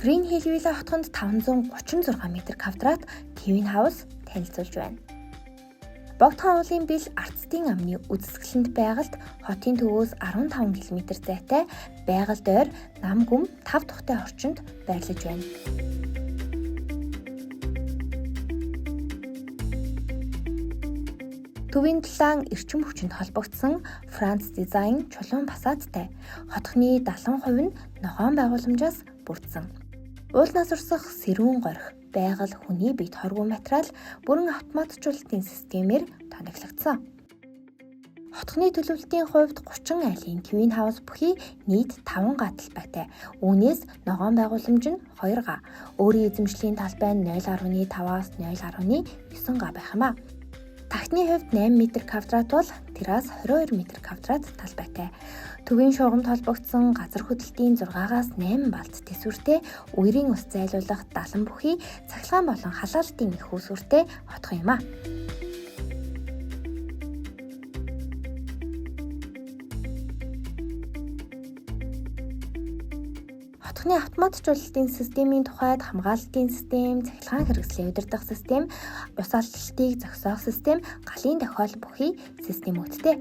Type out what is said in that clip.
Green Hill Villa хотхонд 536 м квадрат Twin House танилцуулж байна. Богдхан уулын бил Арцдын амны үзэсгэлэнт байгальд хотын төвөөс 15 км зайтай байгальд ойр нам гүм 5 тухтай орчинд байрлаж байна. Төвийн дулаан эрчим хүчинд холбогдсон Франц дизайн чулуун фасадтай. Хотхны 70% нь ногоон байгууламжаас бүрдсэн. Уулнаас урсах сэрүүн горих, байгаль хүний биед хоргүй материал бүрэн автоматжуулалтын системээр тоноглогдсон. Хотхны төлөвлөлтийн хувьд 30 айлын Twin House бүхий нийт 5 га талбайтай. Үүнээс ногоон байгууламж нь 2 га. Өөрийн эзэмшлийн талбай нь 0.5-аас 0.9 га байх юм а. Тагтны хувьд 8 м квадрат бол террас 22 м квадрат талбайтай. Төвийн шугамд холбогдсон газар хөдлөлтийн 6-аас 8 баллт төсвөртэй үерийн ус зайлуулах 70 бүхий цахилгаан болон халаалтын их үүсвэртэй хотхон юм а. Хотхны автоматжуулалтын системийн тухайд хамгаалалтын систем, цахилгаан хэрэгслээ удирдах систем, ус алдлалтыг зогсоох систем, галын тохиол бүхий системүүдтэй.